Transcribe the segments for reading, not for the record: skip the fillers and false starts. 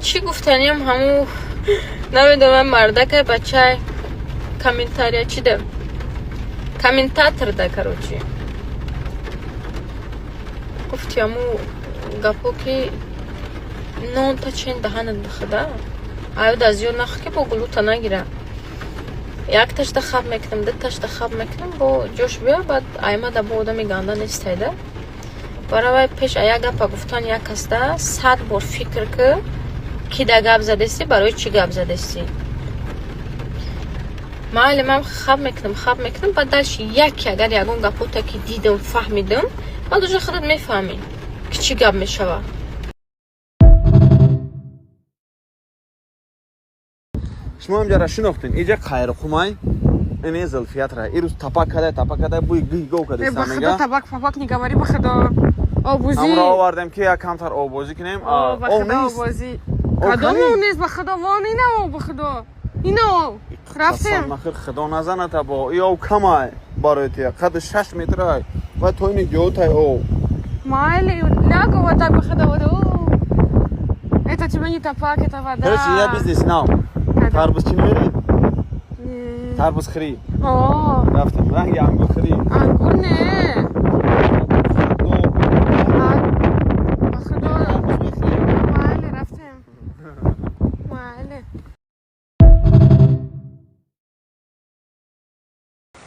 Чӣ гуфтаниям, ҳаму намедонам, мардакай, бачай, комментария чӣ да, комментатор да, короче, гуфти ҳаму гапо, ки нонта чен даҳанат бихӯда, аюда зиёд нахӯ, ки бо гулута нагира. Якташда хаб мекунам, дуташда хаб мекунам, бо ҷош биё, баъд аймада бо одами ганда нестайда. Баравай пеш а як гапа гуфтан як касда 100 бор фикр ки, ки да гап задестӣ, барои чӣ гап задестӣ. Майли, ман хаб мекунам, хаб мекунам, баъд дальше яке агар ягон гапота ки дидам, фаҳмидам, баъд уже худат мефаҳмӣ, ки чӣ гап мешавад. Шумо ҳамҷара шинохтен, иҷа Қайрқумай, ине Зулфиятра ирӯз тапак кадай, тапак кадай, бӯи гиҳ гов Э, ба кадай. худо, табак папак не говори, ба худо. Обузӣ. Ҳамро овардем, ки як камтар обозӣ кунем. О, ба Ов худо, нест. обозӣ. Об Кадом кани? ов нест, ба худо, вон ина ов, ба худо. Ина ов. Рафтем. Қасам нахир, худо назаната, бо и ов камай барои тия, қади 6 метрай ва то ини ҷотай ов. Майли, лягу вот так, ба худо, вот. У. Это тебе не тапак, это вода. Короче, я бизнес нав. Кадом? Тарбуз чӣ мемерӣ? Не. Тарбуз хӯрӣ. О, Рафтем, ранги ангур хӯрӣ. Ангур не. А, ба худо. Майли, рафтем. Майли.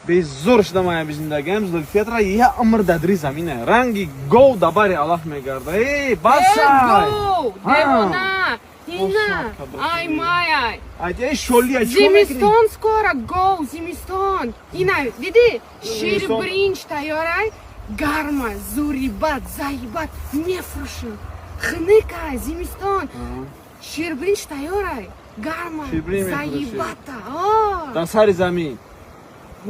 Беззур шудам ая зиндагиам. Зулфиятра я умр дадри замина ранги гов да бари алаф мегарда. Э, басай! Гов, А. девона. Ина. О, Ай, май, ай. Ай, шоли, ай, чӣ мекунӣ? Зимистон скоро, гов, зимистон. Ина, диди? Шири Зимистон. бринҷ тайёрай, гарма, зурибат, заибат, мефрӯшам. Хныкай, зимистон. Ширбринҷ тайёрай, гарма, Ширбиринҷ мефурӯшӣ. заибата. О! Дар сари замин.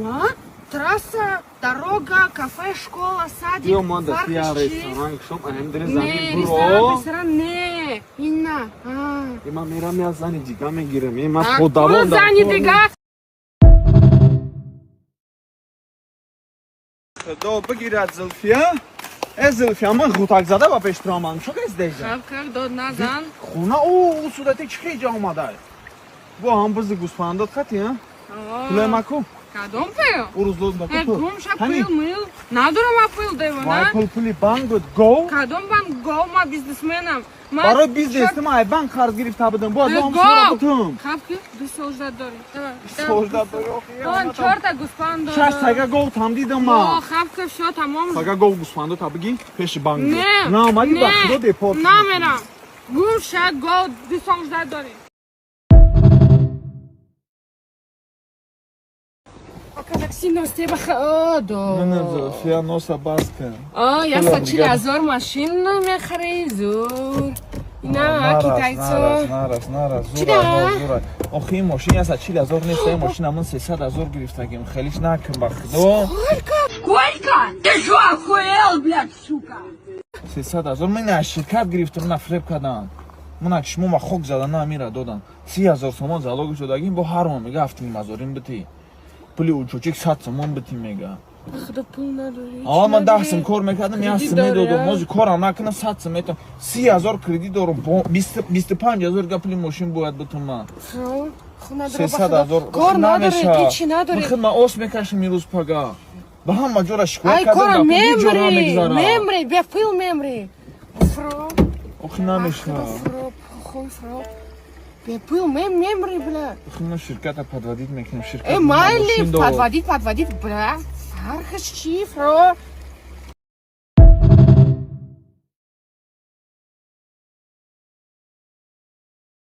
А? Трасса, дорога, кафе, школа, садик, Биё, мо да парк, я чи? ресторан кушом, аҳам дари Не, замин ресторан, буро. ресторан, не. Ина. А. Э, ман мерам, я зани дига мегирам. Э, ман А, подавон ку зани дига? Худо бигирад, Зулфия. Э, Зулфия, ман ғутакзада ба пеш тураман. Чо кас дежа? Хаб как дод назан. Хона о сурати чӣ хеҷа омада бо ҳам бизи гӯсфандот хати, а пулай маку. Кадом пул? Урӯз лоз маку. Э, гум ша, пул, мыл. Надорам ма пул, Вай, девона. пул, пули банк буд, гов. Кадом банк, гов, ма бизнесменам. Ма Барои бизнес ма ай банк қарз гирифта будам, бояд Э, бо ҳам шуморо гов. бутум. Хаб ки 2 сол ждать дорӣ. Давай. Сол ждать дорӣ, охи, Он чорта гӯсфанд дорам. Шаш сага гов там дидам О, ма. хаб ки всё, тамом. Сага гов гӯсфандо та бигӣ, пеши банк буд. Не. На омадӣ, ба Не. худо, депорт. Намерам. Гум ша, гов, 2 сол ждать дорӣ. Пока такси носте, ба худо. Зулфия, носа бас кун. О, я Пулам 140 дига. ҳазор машин мехарӣ, зур. Ина, китайцо. Нарас, нарас. Чӣ да? Зура, охи, ин мошин 140 000 нест, ин мошина ман 300 000 гирифтагим, хелиш накун, ба худо. Сколько? Ты что, охуел, блядь, сука? 300 000 ман аз ширкат гирифтам, на фиреб кардам мана, чишмо ма хок зада, на амира додан. 30 000 сомон залоги шудагим, бо ҳар моҳ мега 7,5 ҳазорим бити, пули учочик 100 сомон бити мега. Ба худо, пул надорӣ. Ава ман 10 сум кор мекардам, як Кредит сум дорӣ, медодам. а? Мози корам накунам, 100 сум метам, 30 000 кредит дорам, 25 000 га пули мошин бояд битум ман. 300 000. Кор надорӣ, ҳечи надорӣ. Ман худ ман ос мекашам ирӯз пага, ба ҳама ҷора шикоят Ай, кардам, кора дар пул ҳеҷ ҷо мемрӣ, намегзарам. мемрӣ, бе пул мемрӣ. Фро, Охи, намешавад. фро, хуй, фро. Бе пул мемрӣ, бля. Охи, мо ширката подводить мекунем, ширкат Э, мо майли, мошин дорад. подводить, подводить, бля. Фарқиш чи, фро?